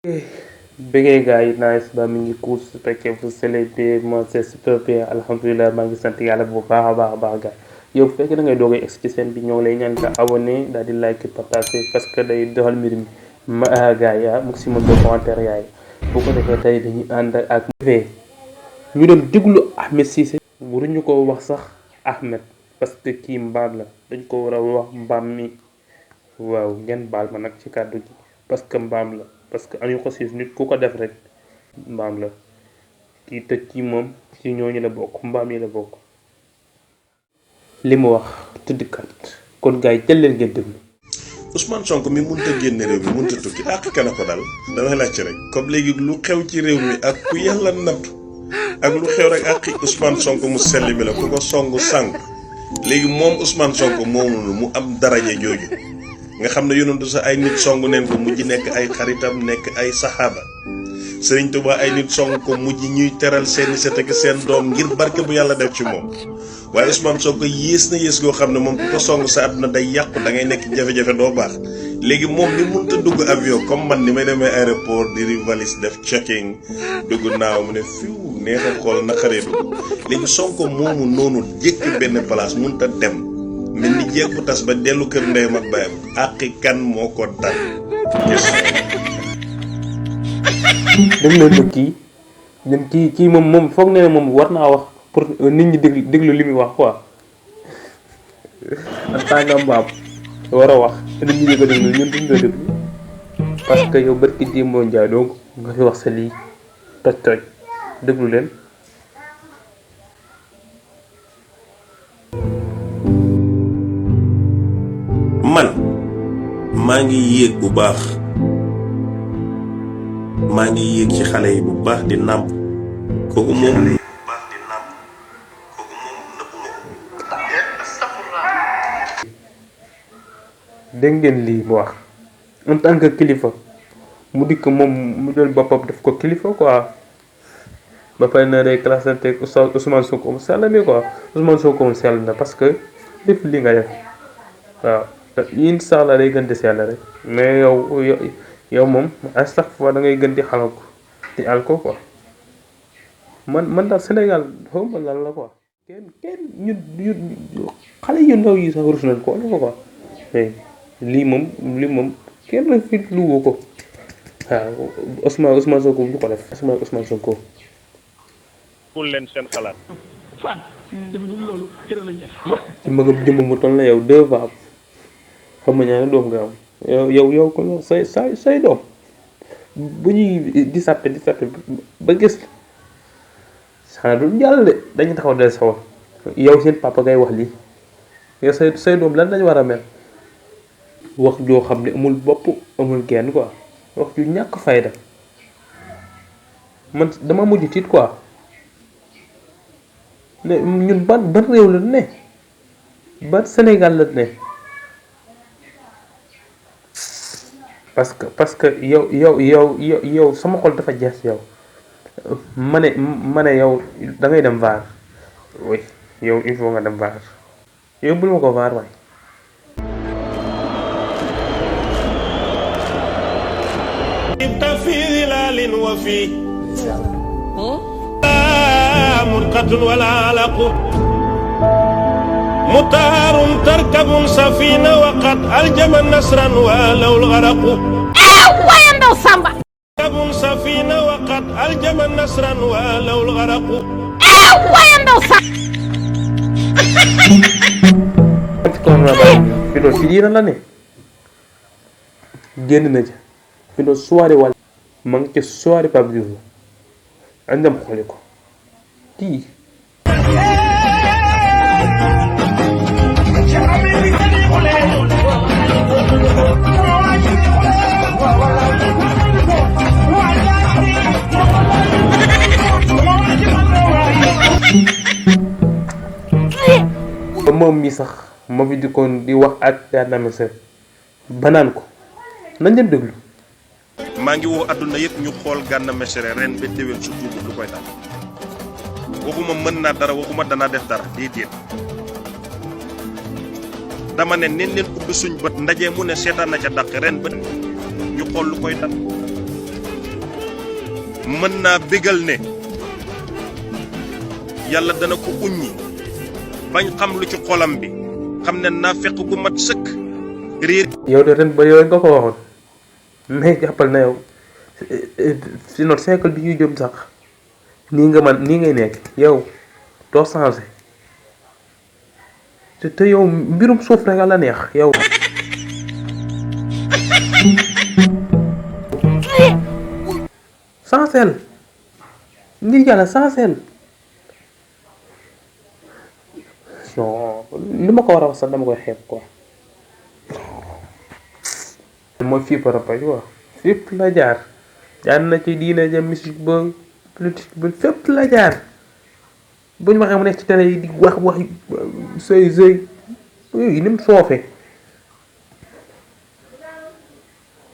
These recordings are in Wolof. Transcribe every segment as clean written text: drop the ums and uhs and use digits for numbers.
bëggee gars yi nice ba mi ngi cool su fekkee vous célébrez moi c'est super bien alhamdulilah maa ngi sant yàlla bu baax a baax a baax gars yow bu fekkee da ngay doog a egg ci seen bi ñoo ngi lay ñaan nga abonné daal di like partager parce que day doxal mbir mi ma gars yi maximum de commentaires yaay bu ko defee tey dañuy ànd ak ñu dem déglu Ahmed Cissé waruñu ko wax sax Ahmed parce que kii mbaam la dañ ko war a wax mbaam mi waaw ngeen baal ma nag ci kàddu gi parce que mbaam la parce que Aliou Khossis nit ku ko def rek mbaam la kii tëj kii moom ci ñooñu la bokk mbaam yi la bokk li mu wax tëddkat kon gars yi jël leen ngeen déglu. Ousmane Sonko mi mënut a génne réew mi mënut a tukki àq kana ko dal damay laajte rek comme léegi lu xew ci réew mi ak ku yàlla nattu ak lu xew rek àqi Ousmane Sonko mu selli mi la ku ko songu sànq léegi moom Ousmane Sonko moomu mu am daraje jooju nga xam ne yonentu sa ay nit song neen ko mujj nekk ay xaritam nekk ay saxaaba Sëriñ Tuubaa ay nit song ko mujj ñuy teral seeni set ak seen doom ngir barke bu yàlla def ci moom waaye Ousmane Sonko yées na yées goo xam ne moom ku ko song sa àdduna day yàqu da ngay nekk jafe-jafe doo baax léegi moom ni mënut a dugg avion comme man ni may demee aéroport di valise def checking dugg naaw mu ne fiw neex a xool naqaree dugg léegi Sonko moomu noonu jékki benn place mënut a dem mel ni jeeg bu tas ba dellu kër ndeyam ak baayam àqi kan moo ko dal dégg leen ma kii ñun kii moom foog ne moom war naa wax pour nit ñi déglu li muy wax quoi en tant que mbaam war a wax nit ñi di ko déglu ñun duñ ko déglu parce que yow barki Demba Ndiaye donc nga fi wax sa lii toj déglu leen. man maa ngi yéeg bu baax maa ngi yéeg ci xale yi bu baax di nàmp kooku moom dégg ngeen lii mu wax en tant que kilifa mu dikk moom mu jël boppam def ko kilifa quoi ba pare na day classante ak Ousmane Sonko mu sell mi quoi Ousmane Sonko mu sell na parce que def li nga def waaw incha allah day gën di sell rek mais yow moom à chaque fois da ngay gën di xamal ko di àll ko quoi man daal Sénégal xaw ma lan la quoi kenn ñun xale yu ndaw yi sax rus nañ ko wala quoi mais lii moom kenn rafetlu woo ko waaw Ousmane Sonko bu ko def Ousmane Sonko. pour leen seen xalaat. ci magam jëmm mu toll na yow 2 fois xam nga ñaari doom nga am yow ko say doom bu ñuy di sàppe ba gis xanaa du jàll de dañu taxaw del sawar yow seen papa ngay wax lii yow say doom lan lañu war a mel wax joo xam ne amul bopp amul genn quoi wax ju ñàkk fayda man dama mujj tiit quoi ne ñun ban réew la ne ban Sénégal la ne parce que yow sama xol dafa jeex yow ma ne yow da ngay dem vaar oui yow il faut nga dem vaar yow bul ma ko vaar waay. في ظلال وفي مرقة ولا علق مطهر تركب سفينة وقد ألجم نصرا ولو الغرق تركب سفينة وقد ألجم نصرا ولو الغرق Fido si diina la ne génn na ca Fido soirée wàll ma ngi ca soirée Pape Diouf la andam xooli ko kii ba moom mi sax ma fi dikkoon di wax ak Gana Messere banaan ko nañ dem déglu. maa ngi woo adduna yëpp ñu xool Gana Messere ren ba déwén su tuubu lu koy dal waxuma mën naa dara waxuma danaa def dara déedéet dama ne nen leen ubbi suñ bët ndaje mu ne seetaan na ca dàq ren ba ñu xool lu koy dal mën naa bégal ne yàlla dana ko uññi bañ xam lu ci xolam bi xam ne naa fekk gu mat sëkk réer. yow de ren ba yow nga ko waxoon mais jàppal na yow si notre siècle bi ñuy jëm sax nii ngay nekk yow doo changé te yow mbirum suuf rek la neex yow. sansel ngir yàlla sansel non li ma ko war a wax sax dama koy xeeb quoi. mooy fii par rapport quoi fépp la jaar na ci diine ja musique ba politique ba fépp la jaar buñ waxee mu nekk ci télé yi di wax sëy yooyu ni mu soofe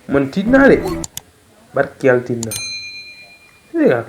man tiit naa de barki yàlla tiit naa Sénégal